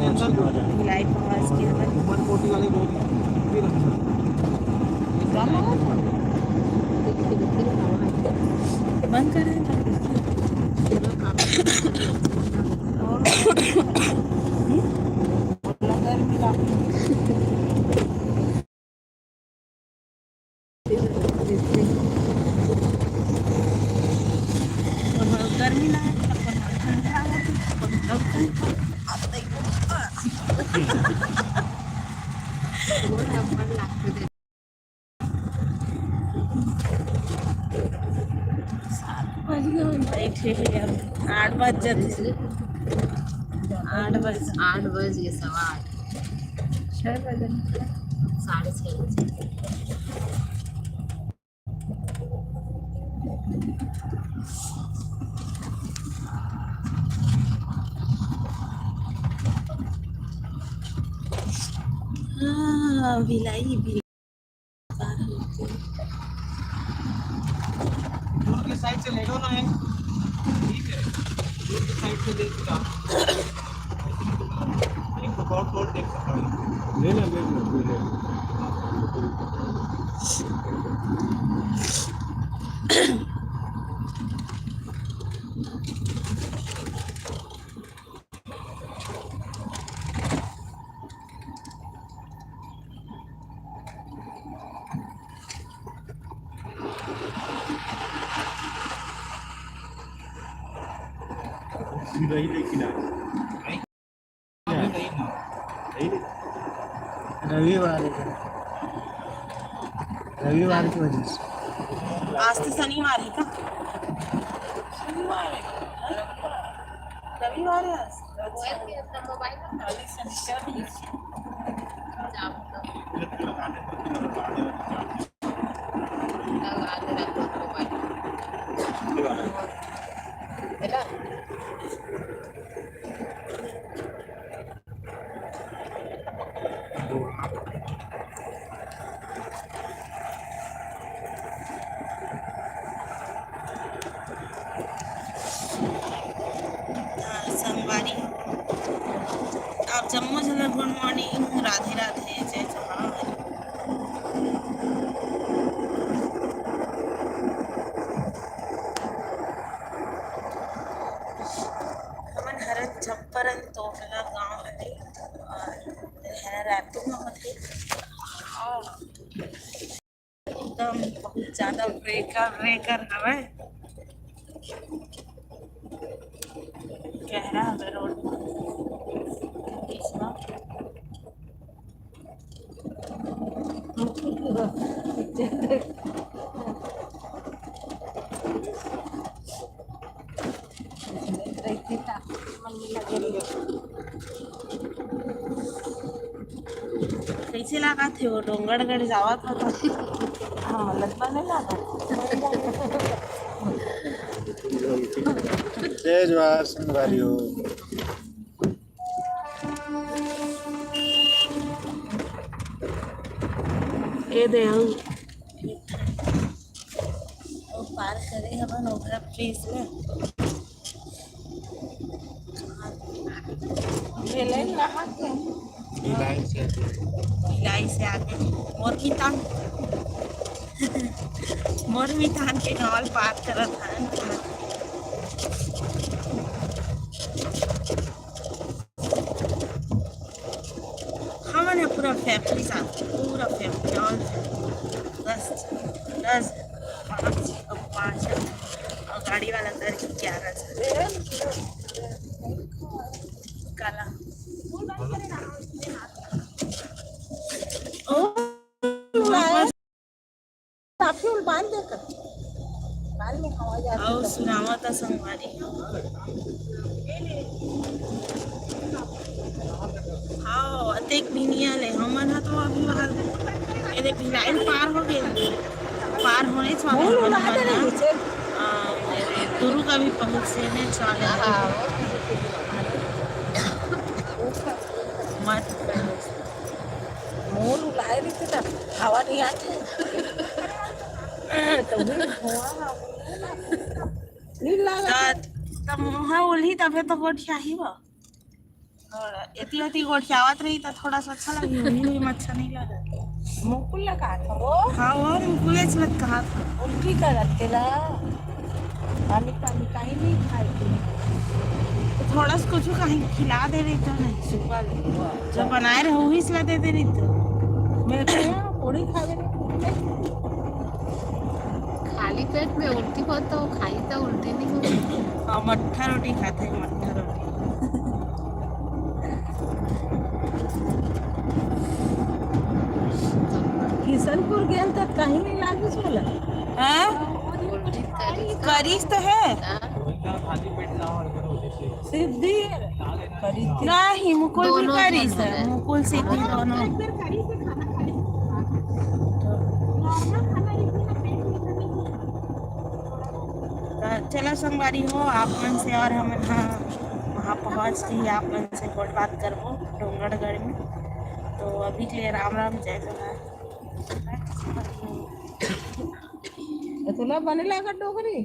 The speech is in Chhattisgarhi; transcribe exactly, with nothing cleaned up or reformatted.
भिलाई पहुंच के हमन। बंद कर रहे हैं। गर्मी ना है, ठंडा है, आठ बज जाते। आठ बज, आठ बज ये सवा आठ। छः बजे। साढ़े छः बजे। हाँ, भिलाई, भिलाई। दूर के साइड से ले लो ना, है ठीक है, दूर के साइड से ले लो। एक तो बहुत बहुत देख सकता हूँ। ले ले, ले ले, ले ले। रविवार है, रविवार की वजह से। आज तो शनिवार है का? शनिवार है, रविवार है आज। संगवारी, आप जम्मो झन ल good morning, राधे राधे, जय जोहार। हमन हरन चंपारण तोहला गांव हरे, और हरा रायपुर में होथे। और एकदम बहुत ज्यादा breaker, breaker हवय, गहरा हवय road। कइसे लागत हे वो डोंगरगढ़ जावत हो तो? हाँ, लगवा नहीं लागत। जय जोहार संगवारी हो। ए दे, अउ वो पार करे हमन ओकरा bridge में। भिलाई से आगे। भिलाई से आगे। मोर मितान। मोर मितान के गाँव पार करत हन। हमन ह पूरा family साथ, पूरा family, all family। दस, दस, पाँच, अब पाँच है। और गाड़ी वाला अंदर की ग्यारह है। काला। ओ, काफी उल बांध दे कर। बाल में हवा जाती अउ है। सुनावत ह संगवारी। हाँ, अतेक भी नहीं आले। हमन ह तो अभी वहाँ, ये देख, भिलाई पार हो गए। पार होने से अभी बोल, हमन उला दे ह, नीचे। आ, दुर्ग अभी पहुँचे ने चाले। हाँ। मत कर। मोर उलाए रहिथे त हवा नहीं आथे। त उही धुआं ह। नहीं लागत। त, त मुहा उलही तभे तो गोठियाही बा। और एती ओती गोठियावत रही त थोड़ा सा अच्छा लगी, हुई हुई में अच्छा नहीं लगा। मुकुल लगा था वो। हाँ, वो मुकुलेच लग कहा था। उल्टी करत तेला। पानी पानी कहीं नहीं खाए। तो थोड़ा सा कुछ कहीं खिला दे रही तो नहीं। सुबह ले। जो बनाए रहे वही सला दे दे रही तो। मैं तो यहाँ पूरी खावे नहीं। खाली पेट में उल्टी हो तो खाई तो उल्टी नहीं हो। हाँ, मट्ठा रोटी खाते हैं, मट्ठा रोटी। किशनपुर गेल त कहीं नहीं लागिस बोला। हाँ, उल्टी करी। करीस तो है। हाँ, सिद्धि करी थी। नहीं, मुकुल भी दोनों करीस जन है, है। मुकुल सिद्धि दोनों। तो चलो संगवारी हो, आप मन से और हमन हा वहाँ पहुँच के ही आप मन से गोठ बात करबो डोंगरगढ़ में। तो अभी के लिए राम राम, जय जोहार। इतना बने लगा डोकरी।